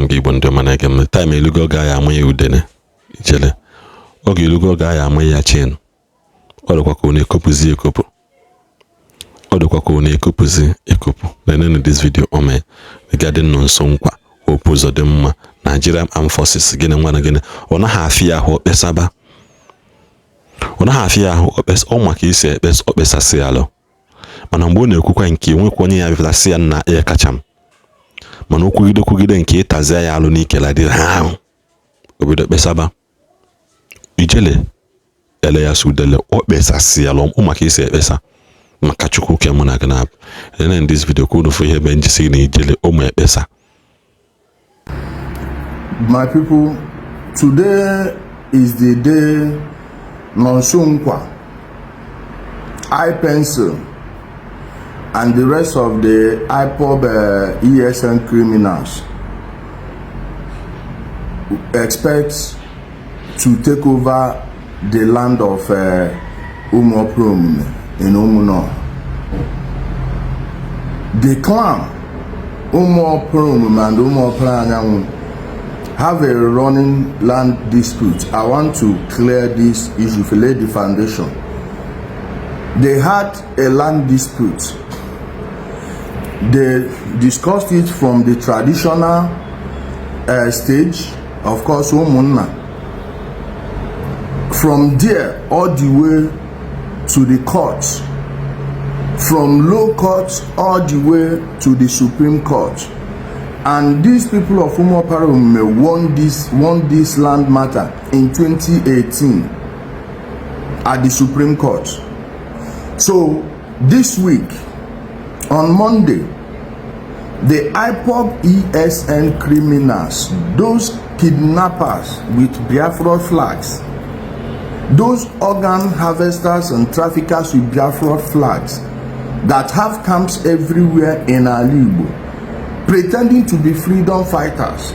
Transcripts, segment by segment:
Ekenekwa m gị, Igbo ndị ọma na-ege m. Time elugo oge anyị ama ya udene ijele, oge elugo oge anyị ama ya chain. Ọ dịkwa ka ọ na-ekopụzi ekopụ, ọ dịkwa ka ọ na-ekopụzi ekopụ. Nenenu this video o mee regarding Nonso Nkwa, Hope Uzodimma, Nigerian Armed Forces. Gịnị nwa na gịnị? Ọ naghị afịa ahụ okpesaba, ọ naghị afịa ahụ okpesa ọ maka isi ekpesa, ọ kpesasị alụ. Mana mgbe ọ na-ekwukwa nke nwekwa onye ya bịara sị ya nna ya kacha m, mana o kwugide kwugide nke ịtazie ya alụ n'ike ladị ha ahụ, obido kpesaba. Ijele ele ya sudele, ọ kpesasị ya ọ maka isi ekpesa maka Chukwu ke mụ na gị na-abụ. In this video ka unu fụ ihe ebe njisi na ijele ụmụ ekpesa. My people, today is the day Nonso Nkwa, I Pencil, and the rest of the IPOB ESN criminals expect to take over the land of Umuoprom in Umuno. The clan Umuoprom and Umuopra Anyanwu have a running land dispute. I want to clear this issue, to lay the foundation. They had a land dispute. They discussed it from the traditional stage, of course, Umunna. From there, all the way to the court. From low court all the way to the Supreme Court. And these people of Umuopara won this land matter in 2018 at the Supreme Court. So this week, on Monday, the IPOB ESN criminals, those kidnappers with Biafra flags, those organ harvesters and traffickers with Biafra flags that have camps everywhere in Alaigbo, pretending to be freedom fighters,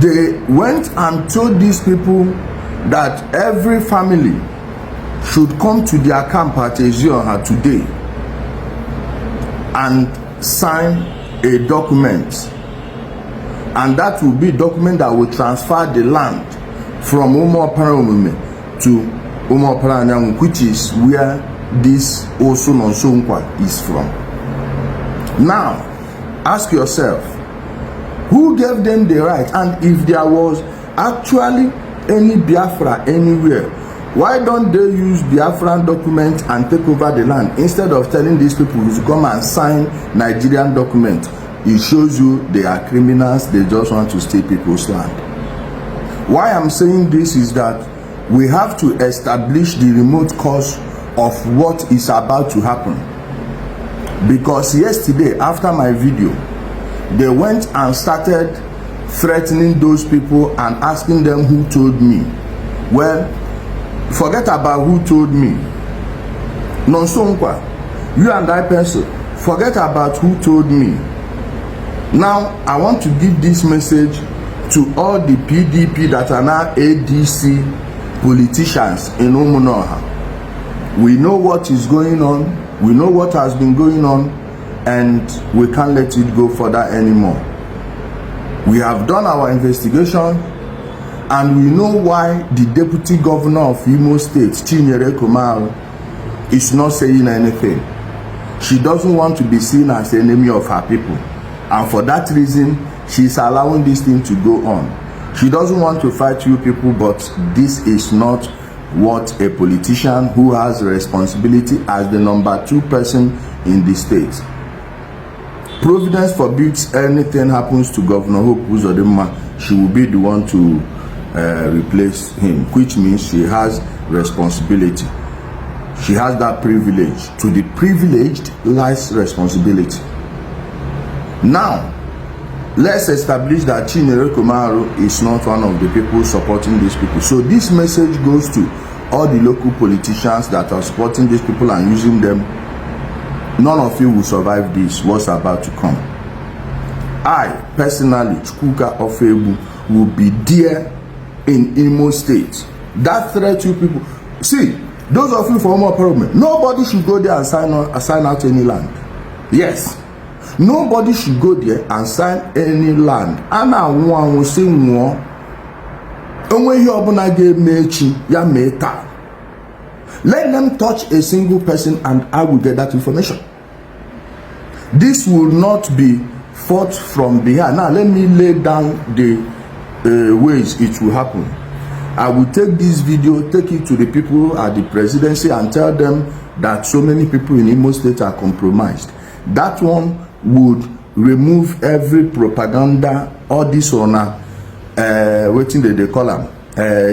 they went and told these people that every family should come to their camp at Ezioha today and sign a document, and that will be document that will transfer the land from Umuopara Omume to Umuopara Anyanwu, which is where this Osu Nonso Nkwa is from. Now, ask yourself, who gave them the right? And if there was actually any Biafra anywhere, why don't they use Biafran document and take over the land instead of telling these people to come and sign Nigerian document? It shows you they are criminals. They just want to steal people's land. Why I'm saying this is that we have to establish the remote cause of what is about to happen, because yesterday, after my video, they went and started threatening those people and asking them who told me. Well, forget about who told me. Nonso Nkwa, you and I person, forget about who told me. Now I want to give this message to all the PDP that are now ADC politicians in Umunoha. We know what is going on. We know what has been going on, and we can't let it go further anymore. We have done our investigation, and we know why the deputy governor of Imo State, Chinyere Komal, is not saying anything. She doesn't want to be seen as enemy of her people, and for that reason she's allowing this thing to go on. She doesn't want to fight you people, but this is not what a politician who has responsibility as the number two person in the state. Providence forbids anything happens to Governor Hope Uzodimma, she will be the one to replace him, which means she has responsibility. She has that privilege. To the privileged lies responsibility. Now, let's establish that Chinyere Komaru is not one of the people supporting these people. So this message goes to all the local politicians that are supporting these people and using them. None of you will survive this, what's about to come. I, personally, Chukwuka Ofebu, will be there in Imo State. That threat you people, see, those of you for Umuopara, nobody should go there and sign out any land. Yes. Nobody should go there and sign any land. A na-anwụ anwụ si nwụọ. Onwe ihe ọbụla ga-eme echi ya mee taa. Let them touch a single person and I will get that information. This will not be fought from behind. Now let me lay down the ways it will happen. I will take this video, take it to the people at the presidency and tell them that so many people in Imo State are compromised. That one would remove every propaganda, all this on wetin they call am,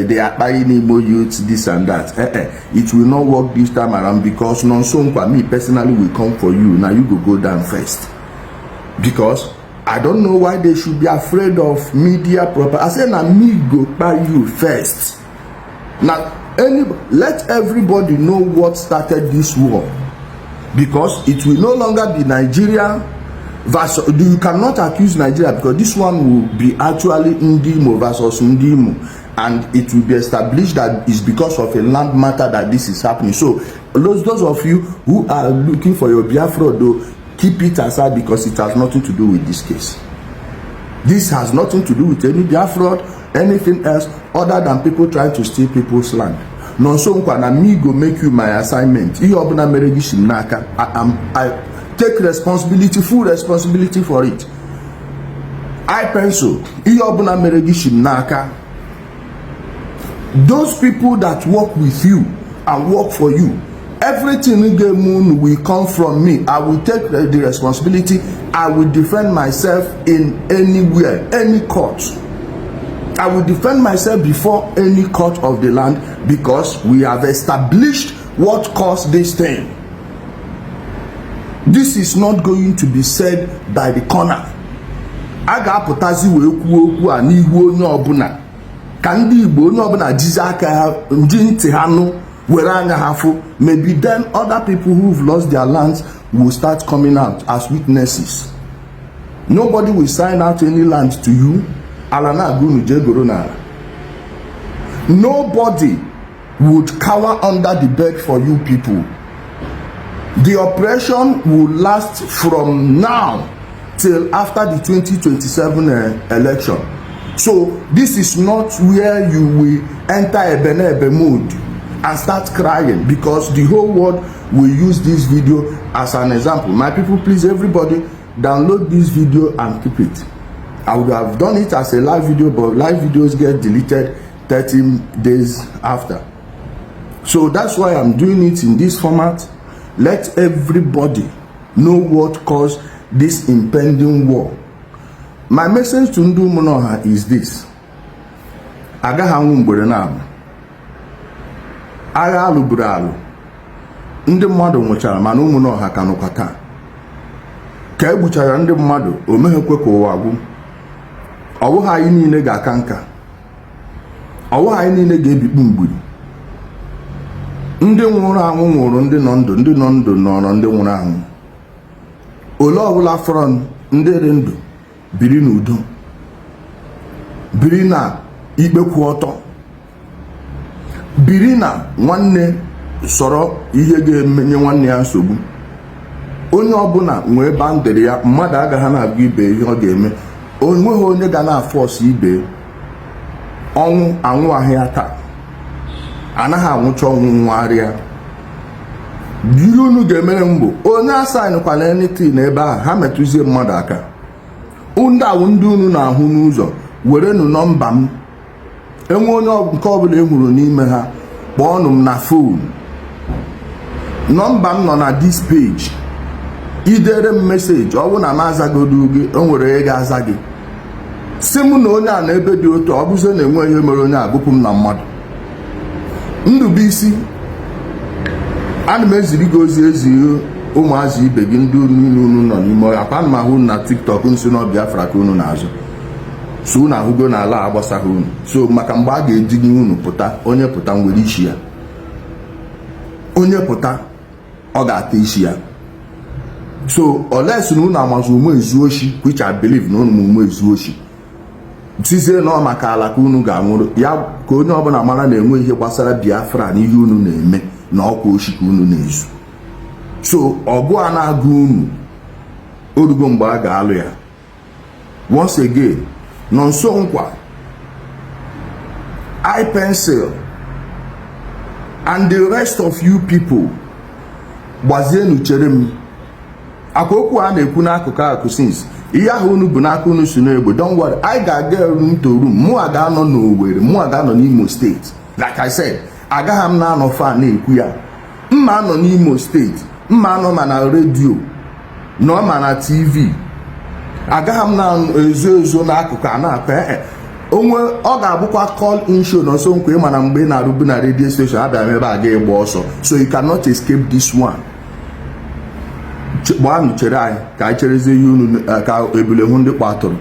they are buying Imo youths, this and that. It will not work this time around because Nonso Nkwa, me personally, will come for you. Now you go down first. Because I don't know why they should be afraid of media proper. I say na me go buy you first. Now, let everybody know what started this war, because it will no longer be Nigeria versus. You cannot accuse Nigeria, because this one will be actually Ndi Imo versus Ndi Imo, and it will be established that it's because of a land matter that this is happening. So those of you who are looking for your Biafra though, keep it aside, because it has nothing to do with this case. This has nothing to do with any Biafra, anything else other than people trying to steal people's land. Nonso Nkwa, na me go make you my assignment. Ihe ọbụla mere gị si m n'aka. I take responsibility, full responsibility for it. I pencil. Ihe ọbụla mere gị si m n'aka. Those people that work with you and work for you, everything ga-eme unu will come from me. I will take the responsibility. I will defend myself in anywhere, any court. I will defend myself before any court of the land, because we have established what caused this thing. This is not going to be said by the corner. A ga-apụtazi wee kwuo okwu a n'ihu onye ọbụla, ka ndị Igbo onye ọbụla jizi aka ha ji ntị ha nụ, were anya ha fụ. Maybe then other people who've lost their lands will start coming out as witnesses. Nobody will sign out any land to you. Ala na-agụ unu jee goro n'ala. Nobody would cower under the bed for you people. The operation will last from now till after the 2027 election. So this is not where you will enter ebenebe mode and start crying, because the whole world will use this video as an example. My people, please, everybody download this video and keep it. I would have done it as a live video, but live videos get deleted 30 days after. So that's why I'm doing it in this format. Let everybody know what caused this impending war. My message to ndị Ụmụnọha is this: agaghị anwụ mgbere na-abụ agha alụburu alụ, ndị mmadụ nwụchara, mana Ụmụnọha ka nọkwa taa. Ka e gbuchara ndị mmadụ, o meghekwe ka ụwa gwụ. Ọ bụghị anyị niile ga-aka nka, ọ bụghị anyị niile ga-ebikpu mgbiri. Ndị nwụrụ anwụ nwụrụ, ndị nọ ndụ, ndị nọ ndụ nọrọ ndị nwụrụ anwụ. Ole ọbụla fọrọ ndị dị ndụ, biri n'udo, biri na ikpe kwụ ọtọ, biri na nwanne sọrọ ihe ga-emenye nwanne ya nsogbu. Onye ọbụla nwee boundary ya. Mmadụ agaghị na-agwa ibe ihe ọ ga-eme. Onweghị onye ga na-afọsụ ibe. Ọnwụ anwụ ahịa taa, anaghị anwụcha ọnwụ nwagharịa. Ihe unu ga-emere m bụ onye asignkwala anything n'ebe ahụ. Ha metụzie mmadụ aka, ndị awụ ndị unu na-ahụ n'ụzọ, werenụ nọmba m. Enwe onye nke ọbụla e hụrụ n'ime ha, kpọọnụ m na phone. Nọmba m nọ na this page. Idere m message, ọ bụrụ na m azagodo gị, o nwere onye ga-aza gị, si m na onye a na ebe dị otu. Ọ bụzie na enwe ihe mere onye a, gụpụ m na mmadụ. Ndụbụisi, ana m eziri gị ozi, eziri ụmụazị ibe gị, ndị niile unu nọ n'ime ọhịa. Akwa ana m ahụ unu na TikTok nsi na Biafra ka unu na-azụ. So unu ahụgo na ala agbasaghị unu. So maka mgbe a ga-edinye unu pụta, onye pụta nwere isi ya, onye pụta ọ ga-ata isi ya. So unless na unu amazi ume ezu oshi, which I believe na unu ume ezu oshi, tizie na ọ maka ala ka unu ga-anwụrụ ya. Ka onye ọbụla mara na enwe ihe gbasara Biafra na ihe unu na-eme na ọkwa oshi ka unu na-ezu. So ọgụ a na-agụ unu. Orugo mgbe a ga-alụ ya. Once again, Nonso Nkwa, I Pencil and the rest of you people, gbazienu chere m akwa okwu a na-ekwu n'akụkụ akụ since ihe ahụ unu bụ n'aka unu si n'egbe. Don't worry, anyị ga-aga room to room. Mụ a ga-anọ n'Owerri, mụ a ga-anọ n'Imo Steeti. Like I said, agaghị m na-anọ fa na-ekwu ya. Mma anọ n'Imo Steeti, mma anọ ma na redio nọ ma na TV. Agaghị m na-ezo ezo n'akụkụ a na-akọ ee onwe. Ọ ga-abụkwa call in show. Nonso Nkwa, ịma na mgbe ị na-arụbu na radio station, abịa m ebe a ga ịgba ọsọ, so you cannot escape this one. Gbaanụ chere anyị ka anyị cherezie ihe unu ka ebule hụ ndị kpatụrụ.